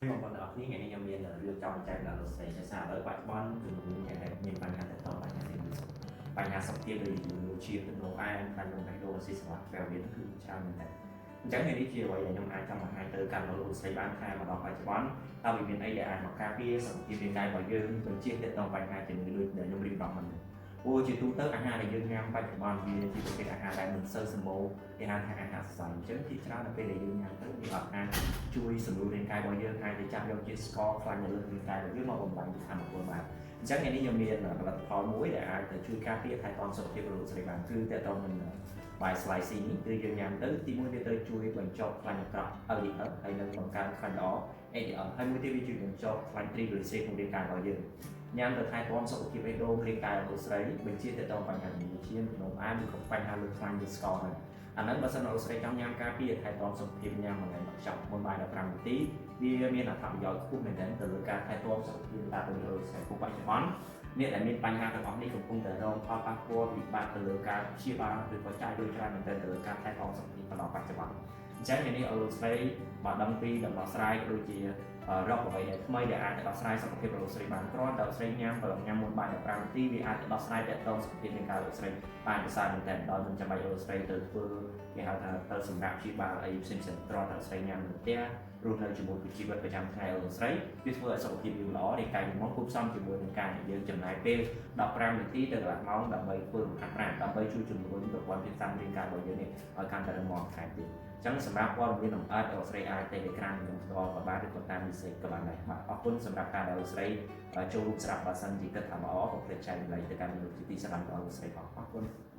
បងប្អូនទាំងអស់គ្នាថ្ងៃនេះខ្ញុំមានរឿងចង់ចែកដល់លោកស្រីដោយសារឥឡូវបច្ចុប្បន្នជំងឺគេដែលមានបញ្ហាតទៅបញ្ហាជំងឺបញ្ហាសុខភាពដូចជំងឺឈាមទឹកនោមផ្អែមខ្លាញ់ក្នុងបេះដូងអាស៊ីសន្លាក់ពេលវាគឺច្រើនមែនតើអញ្ចឹងថ្ងៃនេះជាអ្វីដែលខ្ញុំអាចចង់បង្ហាញទៅកាន់លោកស្រីបានថាមកដល់បច្ចុប្បន្នតើវាមានអីដែលអាចមកការពារសុខភាពរាងកាយរបស់យើងបញ្ជាតទៅបញ្ហាជំងឺដូចដែលខ្ញុំរៀបរាប់មុនព្រោះជាទូទៅអាហារដែលយើងញ៉ាំបច្ចុប្បន្នវាជាប្រភេទអាហារដែលមិនសូវសម្បូរគេហៅថាអាហារសរសៃអញ្ចឹងជាច្រើនដល់ពេលដែលយើងញ៉ាំទៅវាអត់អាចជួយសម្រួលរាងកាយរបស់យើងអាចទៅចាប់យកជាស្ករខ្លាញ់នៅលើរាងកាយរបស់យើងមកបំបាញ់ជាធម្មពលបានអញ្ចឹងថ្ងៃនេះខ្ញុំមានផលិតផលមួយដែលអាចទៅជួយការពារថែទាំសុខភាពរបស់លោកស្រីបានគឺតទៅនឹងបាយ slice នេះគឺយើងញ៉ាំទៅទីមួយវាទៅជួយបញ្ចុះខ្លាញ់អាក្រក់ LDL ហើយនិងបង្កើនខ្លាញ់ល្អ HDL ហើយមួយទៀតវាជួយបញ្ចុះខ្លាញ់ triglyceride ក្នុងរាងកាយរបស់យើងញ៉ាំទៅថែទាំសុខភាពបេះដូងរាងកាយរបស់ស្រីបញ្ជាទៅដល់បញ្ហាជំងឺឈាមក្នុងផ្អែមឬក៏បញ្ហាលើខ្លាញ់លើស្ករហ្នឹងអាហ្នឹងបើសិនលោកស្រីចង់ញ៉ាំការពារថែទាំសុខភាពញ៉ាំមួយថ្ងៃមកខ្ចប់មុនបាយ15នាទីវាមានអត្ថប្រយោជន៍ខ្ពស់មែនទែនទៅលើការថែទាំសុខភាពតាមទៅលើស្រីពុកបច្ចុប្បន្នអ្នកដែលមានបញ្ហាទាំងអស់នេះកំពុងតែរងផលប៉ះពាល់វិបត្តិទៅលើការព្យាបាលឬក៏ចាយលុយច្រើនមែនទែនទៅលើការថែទាំសុខភាពដល់បច្ចុប្បន្នអញ្ចឹងថ្ងៃនេះអលោកស្រីបើដឹងពីដំណោះស្រាយក៏ដូចជារកអ្វីដែលថ្មីដែលអាចទៅដោះស្រាយសុខភាពរបស់លោកស្រីបានគ្រាន់តែលោកស្រីញ៉ាំប្រឡងញ៉ាំមុនបាយ15នាទីវាអាចទៅដោះស្រាយទាក់ទងសុខភាពនៃការលោកស្រីបានប្រសើរមែនទែនដោយមិនចាំបាច់លោកស្រីទៅធ្វើគេហៅថាទៅសម្រាប់ព្យាបាលអីផ្សេងៗគ្រាន់តែលោកស្រីញ៉ាំនៅផ្ទះរស់នៅជាមួយជីវិតប្រចាំថ្ងៃលោកស្រីវាធ្វើឲ្យសុខភាពយើងល្អរាងកាយយើងមកគួបផ្សំជាមួយនឹងការដែលយើងចំណាយពេល15នាទីទៅកន្លះម៉ោងដើម្បីធ្វើលំហាត់ប្រាណដើម្បីជួយជំរុញប្រព័ន្ធភាពស៊ាំរាងកាយរបស់យើងនេះឲ្យកាន់តែរឹងមាំថែមទៀតអញ្ចឹងសម្រាប់ព័ត៌មានលម្អិតលោកស្រីអាច Telegram ខ្ញុំផ្ទាល់ក៏បានឬក៏តាម message ក៏បានដែរបាទអរគុណសម្រាប់ការដែលលោកស្រីចូលរួមស្ដាប់បើសិនជាគិតថាល្អកុំភ្លេចចែករំលែកទៅកាន់មនុស្សជាទីស្រឡាញ់របស់លោកស្រីផងអរគុណ។